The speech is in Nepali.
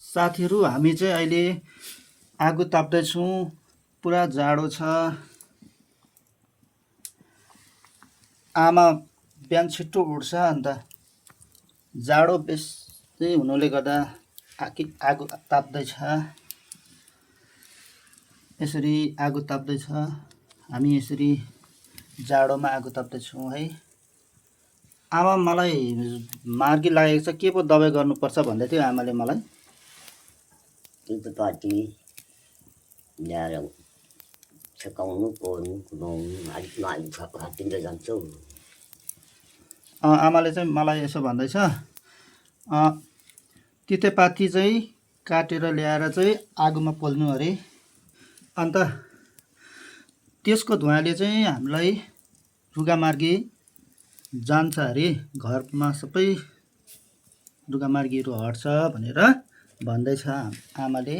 साथीहरू हामी चाहिँ अहिले आगो ताप्दैछौँ। पुरा जाडो छ। आमा बिहान छिटो उठ्छ, अन्त जाडो बेसी हुनुले गर्दा आगो ताप्दैछ। यसरी आगो ताप्दैछ। हामी यसरी जाडोमा आगो ताप्दैछौँ है। आमा मलाई मार्गी लागेको छ, के पो दबाई गर्नुपर्छ भन्दै थियो आमाले मलाई। तितेपाती ल्याएर छेकाउनु, पोल्नु, कुदाउनु, हातिँदै जान्छौ। आमाले चाहिँ मलाई यसो भन्दैछ, तितेपाती चाहिँ काटेर ल्याएर चाहिँ आगोमा पोल्नु अरे। अन्त त्यसको धुवाँले चाहिँ हामीलाई रुगामार्गी जान्छ अरे, घरमा सबै रुगामार्गीहरू हट्छ भनेर भन्दैछ आमाले।